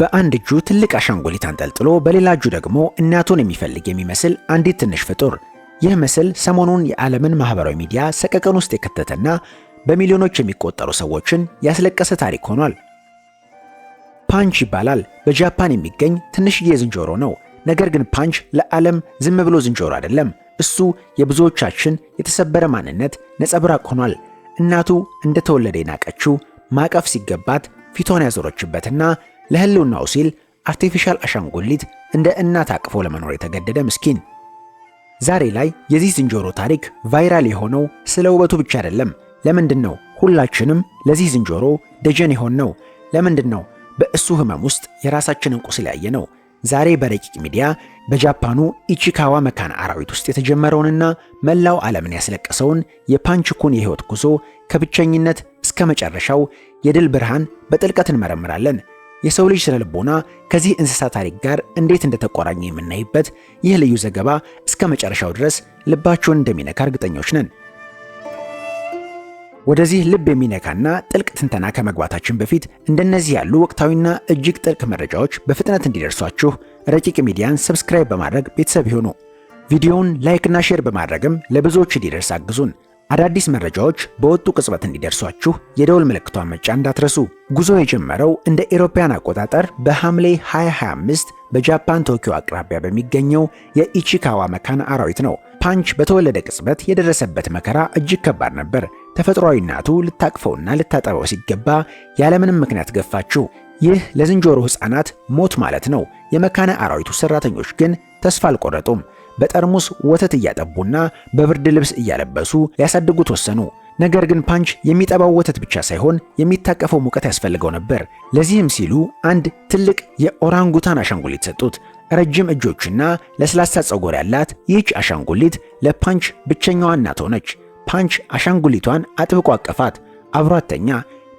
በአንድ እጁ ትልቅ አሻንጉሊት አንጠልጥሎ በሌላ እጁ ደግሞ እናቱን የሚፈልግ የሚመስል አንዲት ትንሽ ፍጡር። ይህ ምስል ሰሞኑን የዓለምን ማህበራዊ ሚዲያ ሰቀቀን ውስጥ የከተተና በሚሊዮኖች የሚቆጠሩ ሰዎችን ያስለቀሰ ታሪክ ሆኗል። ፓንች ይባላል። በጃፓን የሚገኝ ትንሽዬ ዝንጀሮ ነው። ነገር ግን ፓንች ለዓለም ዝም ብሎ ዝንጀሮ አይደለም። እሱ የብዙዎቻችን የተሰበረ ማንነት ነጸብራቅ ሆኗል። እናቱ እንደተወለደ የናቀችው፣ ማቀፍ ሲገባት ፊቷን ያዞረችበትና ለህልውናው ሲል artificial አሻንጉሊት እንደ እናት አቅፎ ለመኖር የተገደደ ምስኪን። ዛሬ ላይ የዚህ ዝንጀሮ ታሪክ viral የሆነው ስለ ውበቱ ብቻ አይደለም። ለምንድን ነው ሁላችንም ለዚህ ዝንጀሮ ደጀን የሆንነው? ለምንድን ነው በእሱ ህመም ውስጥ የራሳችንን ቁስል ያየነው? ዛሬ በረቂቅ ሚዲያ በጃፓኑ ኢቺካዋ መካነ አራዊት ውስጥ የተጀመረውንና መላው ዓለምን ያስለቀሰውን የፓንችኩን የህይወት ጉዞ ከብቸኝነት እስከ መጨረሻው የድል ብርሃን በጥልቀት እንመረምራለን። የሰው ልጅ ስነ ልቦና ከዚህ እንስሳ ታሪክ ጋር እንዴት እንደተቆራኘ የምናይበት ይህ ልዩ ዘገባ እስከ መጨረሻው ድረስ ልባችሁን እንደሚነካ እርግጠኞች ነን። ወደዚህ ልብ የሚነካና ጥልቅ ትንተና ከመግባታችን በፊት እንደነዚህ ያሉ ወቅታዊና እጅግ ጥልቅ መረጃዎች በፍጥነት እንዲደርሷችሁ ረቂቅ ሚዲያን subscribe በማድረግ ቤተሰብ ይሁኑ። ቪዲዮውን like ና share በማድረግም ለብዙዎች እንዲደርስ አግዙን። አዳዲስ መረጃዎች በወጡ ቅጽበት እንዲደርሷችሁ የደወል ምልክቷን መጫን እንዳትረሱ። ጉዞ የጀመረው እንደ አውሮፓውያን አቆጣጠር በሐምሌ 2025 በጃፓን ቶኪዮ አቅራቢያ በሚገኘው የኢቺካዋ መካነ አራዊት ነው። ፓንች በተወለደ ቅጽበት የደረሰበት መከራ እጅግ ከባድ ነበር። ተፈጥሯዊ እናቱ ልታቅፈውና ልታጠበው ሲገባ ያለምንም ምክንያት ገፋችው። ይህ ለዝንጀሮ ሕፃናት ሞት ማለት ነው። የመካነ አራዊቱ ሰራተኞች ግን ተስፋ አልቆረጡም። በጠርሙስ ወተት እያጠቡና በብርድ ልብስ እያለበሱ ሊያሳድጉት ወሰኑ። ነገር ግን ፓንች የሚጠባው ወተት ብቻ ሳይሆን የሚታቀፈው ሙቀት ያስፈልገው ነበር። ለዚህም ሲሉ አንድ ትልቅ የኦራንጉታን አሻንጉሊት ሰጡት። ረጅም እጆችና ለስላሳ ፀጉር ያላት ይህች አሻንጉሊት ለፓንች ብቸኛዋ እናት ሆነች። ፓንች አሻንጉሊቷን አጥብቆ አቀፋት፣ አብሯት ተኛ።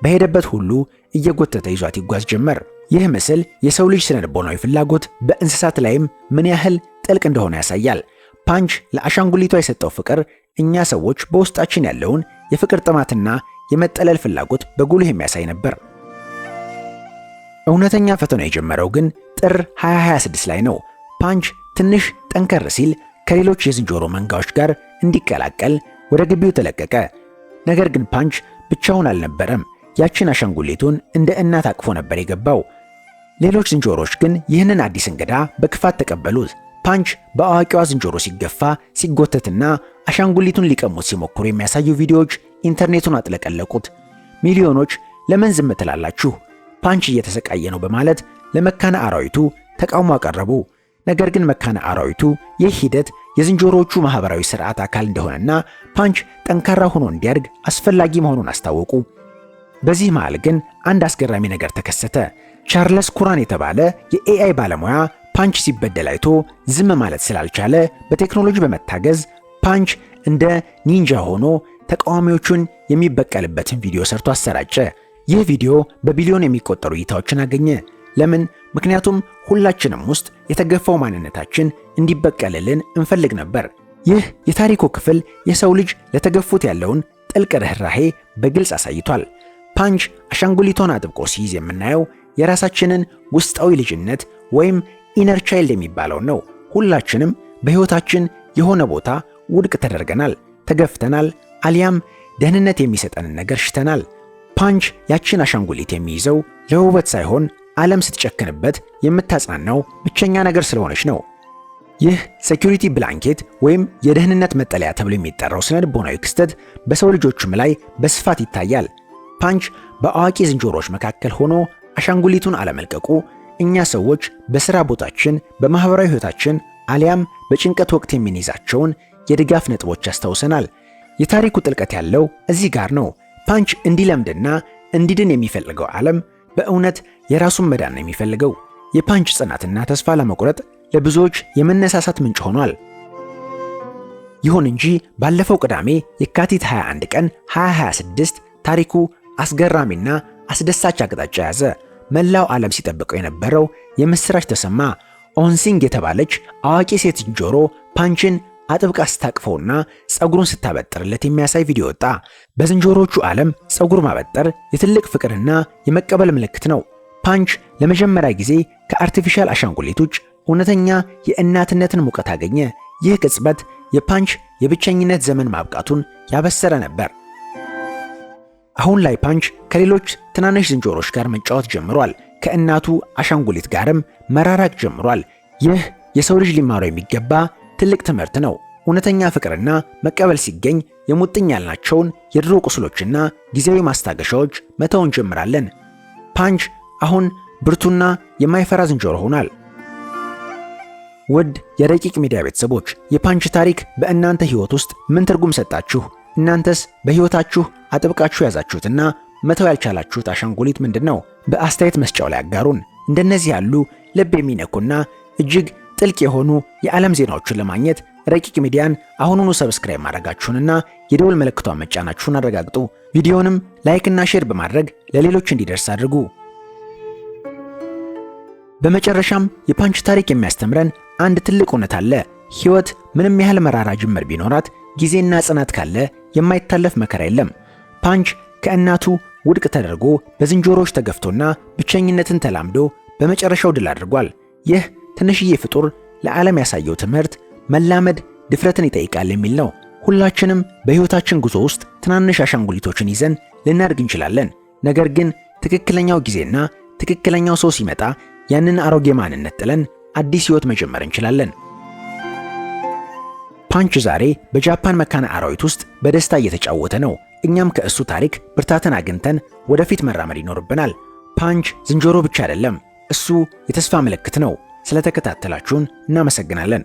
በሄደበት ሁሉ እየጎተተ ይዟት ይጓዝ ጀመር። ይህ ምስል የሰው ልጅ ስነልቦናዊ ፍላጎት በእንስሳት ላይም ምን ያህል ጥልቅ እንደሆነ ያሳያል። ፓንች ለአሻንጉሊቷ የሰጠው ፍቅር እኛ ሰዎች በውስጣችን ያለውን የፍቅር ጥማትና የመጠለል ፍላጎት በጉልህ የሚያሳይ ነበር። እውነተኛ ፈተና የጀመረው ግን ጥር 2026 ላይ ነው። ፓንች ትንሽ ጠንከር ሲል ከሌሎች የዝንጀሮ መንጋዎች ጋር እንዲቀላቀል ወደ ግቢው ተለቀቀ። ነገር ግን ፓንች ብቻውን አልነበረም። ያችን አሻንጉሊቱን እንደ እናት አቅፎ ነበር የገባው። ሌሎች ዝንጀሮዎች ግን ይህንን አዲስ እንግዳ በክፋት ተቀበሉት። ፓንች በአዋቂዋ ዝንጀሮ ሲገፋ፣ ሲጎተትና አሻንጉሊቱን ሊቀሙት ሲሞክሩ የሚያሳዩ ቪዲዮዎች ኢንተርኔቱን አጥለቀለቁት። ሚሊዮኖች ለምን ዝም ትላላችሁ? ፓንች እየተሰቃየ ነው በማለት ለመካነ አራዊቱ ተቃውሞ አቀረቡ። ነገር ግን መካነ አራዊቱ ይህ ሂደት የዝንጀሮዎቹ ማህበራዊ ስርዓት አካል እንደሆነና ፓንች ጠንካራ ሆኖ እንዲያድግ አስፈላጊ መሆኑን አስታወቁ። በዚህ መሃል ግን አንድ አስገራሚ ነገር ተከሰተ። ቻርለስ ኩራን የተባለ የ AI ባለሙያ ፓንች ሲበደል አይቶ ዝም ማለት ስላልቻለ በቴክኖሎጂ በመታገዝ ፓንች እንደ ninja ሆኖ ተቃዋሚዎቹን የሚበቀልበትን ቪዲዮ ሰርቶ አሰራጨ። ይህ ቪዲዮ በቢሊዮን የሚቆጠሩ እይታዎችን አገኘ። ለምን? ምክንያቱም ሁላችንም ውስጥ የተገፋው ማንነታችን እንዲበቀልልን እንፈልግ ነበር። ይህ የታሪኩ ክፍል የሰው ልጅ ለተገፉት ያለውን ጥልቅ ርኅራሄ በግልጽ አሳይቷል። ፓንች አሻንጉሊቷን አጥብቆ ሲይዝ የምናየው የራሳችንን ውስጣዊ ልጅነት ወይም inner child የሚባለውን ነው። ሁላችንም በሕይወታችን የሆነ ቦታ ውድቅ ተደርገናል፣ ተገፍተናል፣ አሊያም ደህንነት የሚሰጠንን ነገር ሽተናል። ፓንች ያችን አሻንጉሊት የሚይዘው ለውበት ሳይሆን ዓለም ስትጨክንበት የምታጽናናው ብቸኛ ነገር ስለሆነች ነው። ይህ security blanket ወይም የደህንነት መጠለያ ተብሎ የሚጠራው ስነ ልቦናዊ ክስተት በሰው ልጆችም ላይ በስፋት ይታያል። ፓንች በአዋቂ ዝንጀሮዎች መካከል ሆኖ አሻንጉሊቱን አለመልቀቁ እኛ ሰዎች በሥራ ቦታችን፣ በማኅበራዊ ሕይወታችን አሊያም በጭንቀት ወቅት የምንይዛቸውን የድጋፍ ነጥቦች ያስታውሰናል። የታሪኩ ጥልቀት ያለው እዚህ ጋር ነው። ፓንች እንዲለምድና እንዲድን የሚፈልገው ዓለም በእውነት የራሱን መዳን ነው የሚፈልገው። የፓንች ጽናትና ተስፋ አለመቁረጥ ለብዙዎች የመነሳሳት ምንጭ ሆኗል። ይሁን እንጂ ባለፈው ቅዳሜ የካቲት 21 ቀን 2026 ታሪኩ አስገራሚና አስደሳች አቅጣጫ ያዘ። መላው ዓለም ሲጠብቀው የነበረው የምስራች ተሰማ። ኦንሲንግ የተባለች አዋቂ ሴት ዝንጀሮ ፓንችን አጥብቃ ስታቅፈውና ፀጉሩን ስታበጥርለት የሚያሳይ ቪዲዮ ወጣ። በዝንጀሮቹ ዓለም ፀጉር ማበጠር የትልቅ ፍቅርና የመቀበል ምልክት ነው። ፓንች ለመጀመሪያ ጊዜ ከ artificial አሻንጉሊት ውጭ እውነተኛ የእናትነትን ሙቀት አገኘ። ይህ ቅጽበት የፓንች የብቸኝነት ዘመን ማብቃቱን ያበሰረ ነበር። አሁን ላይ ፓንች ከሌሎች ትናንሽ ዝንጀሮች ጋር መጫወት ጀምሯል። ከእናቱ አሻንጉሊት ጋርም መራራቅ ጀምሯል። ይህ የሰው ልጅ ሊማረው የሚገባ ትልቅ ትምህርት ነው። እውነተኛ ፍቅርና መቀበል ሲገኝ የሙጥኝ ያልናቸውን የድሮ ቁስሎችና ጊዜያዊ ማስታገሻዎች መተው እንጀምራለን። ፓንች አሁን ብርቱና የማይፈራ ዝንጀሮ ሆኗል። ውድ የረቂቅ ሚዲያ ቤተሰቦች፣ የፓንች ታሪክ በእናንተ ሕይወት ውስጥ ምን ትርጉም ሰጣችሁ? እናንተስ በሕይወታችሁ አጥብቃችሁ ያዛችሁትና መተው ያልቻላችሁት አሻንጉሊት ምንድን ነው? በአስተያየት መስጫው ላይ አጋሩን። እንደነዚህ ያሉ ልብ የሚነኩና እጅግ ጥልቅ የሆኑ የዓለም ዜናዎችን ለማግኘት ረቂቅ ሚዲያን አሁኑኑ subscribe ማድረጋችሁንና የደወል ምልክቷን መጫናችሁን አረጋግጡ። ቪዲዮንም like እና share በማድረግ ለሌሎች እንዲደርስ አድርጉ። በመጨረሻም የፓንች ታሪክ የሚያስተምረን አንድ ትልቅ እውነት አለ። ሕይወት ምንም ያህል መራራ ጅምር ቢኖራት ጊዜና ጽናት ካለ የማይታለፍ መከራ የለም። ፓንች ከእናቱ ውድቅ ተደርጎ፣ በዝንጀሮዎች ተገፍቶና ብቸኝነትን ተላምዶ በመጨረሻው ድል አድርጓል። ይህ ትንሽዬ ፍጡር ለዓለም ያሳየው ትምህርት መላመድ ድፍረትን ይጠይቃል የሚል ነው። ሁላችንም በሕይወታችን ጉዞ ውስጥ ትናንሽ አሻንጉሊቶችን ይዘን ልናድግ እንችላለን። ነገር ግን ትክክለኛው ጊዜና ትክክለኛው ሰው ሲመጣ ያንን አሮጌ ማንነት ጥለን አዲስ ሕይወት መጀመር እንችላለን። ፓንች ዛሬ በጃፓን መካነ አራዊት ውስጥ በደስታ እየተጫወተ ነው። እኛም ከእሱ ታሪክ ብርታትን አግኝተን ወደፊት መራመድ ይኖርብናል። ፓንች ዝንጀሮ ብቻ አይደለም፣ እሱ የተስፋ ምልክት ነው። ስለተከታተላችሁን እናመሰግናለን።